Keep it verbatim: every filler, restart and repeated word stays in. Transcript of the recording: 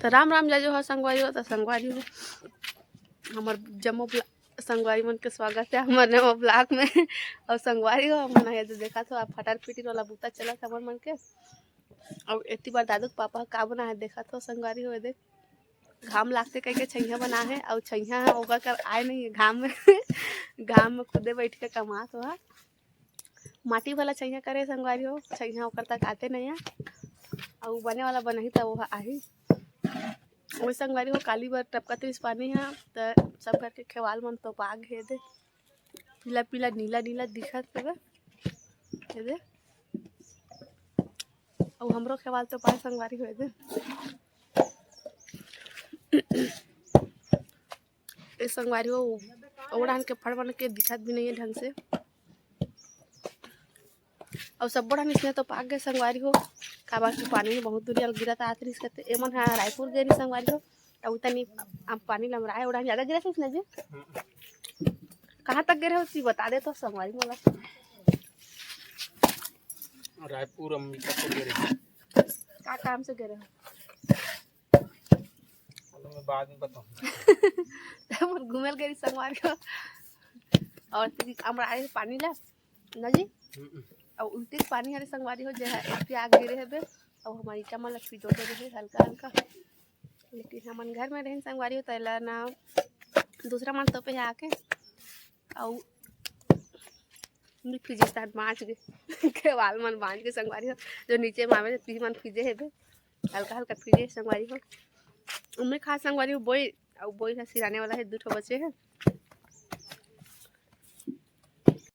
त राम राम जय जोहार संगवारी हो। त संगवारी हो, हमर जम्मो ब्ला-, संगवारी मन के स्वागत हे हमर नवा vlog में। अउ संगवारी हो, हमन हे जो देखत हो आप फटर फिटिर वाला बूता चलत हे हमर मन के। अउ एती बार दादू के पापा ह का बना हे देखत हो संगवारी हो, ये देख घाम लागथे कहिके छइहां बना हे, अउ छइहां ह ओकर कर आय नहीं हे घाम में। घाम में खुदे बइठ के कमात हो हा। माटी वाला छइहां करे संगवारी हो, छइहां ओकर तक आते नहीं हे। अउ बने वाला बनही त वो आही। ओही संगवारी हो, काली बर टपकत रिहिस पानी ह, त सब घर के खेवाल मन तोपा गे हे दे। पीला पीला, नीला नीला दिखत हवे। ये दे। अउ हमरो खेवाल तोपाय संगवारी हो, ये दे। ए संगवारी हो, ओड़ान के फड़ बन के दिखत भी नहीं हे ढंग से। अउ सब्बो ढंग इसने तोपा गे संगवारी हो, काबर कि पानी में बहुत दूरिया गिरत आत रिहिस कथे। एमन ह रायपुर गे रिहिस संगवारी हो, अउ तनी अब पानी लमराए, ओड़ान ज्यादा गिरत रिहिस ना जी। कहाँ तक गे रहे हो, बता दे तो संगवारी मोला। रायपुर अंबिकापुर गे रहे। का काम से गे रहे हो? चलो, मैं बाद में बताऊँ। त मोर घूमे ल गे रिहिस संगवारी हो। अउ तेती अमराए पानी ला, ना जी? हम्म। अउ उल्टी के पानी हरे संगवारी हो, जे ह एती आग गिरे हेबे। अउ हमर ईंटा मन ला फिजो दे रहे हल्का हल्का। लेकिन हमन घर में रहेन संगवारी हो, त एला ना दूसरा मन तोपे हे आके। अउ फिजे सान बाँच गे। खेवाल मन बाँच गे संगवारी हो, जो नीचे में आवे, त पीस मन फिजे हेबे। हल्का हल्का फिजे संगवारी हो। उमे खास संगवारी हो बोई, अउ बोई ह सिराने वाला हे, दू ठो बचे हे।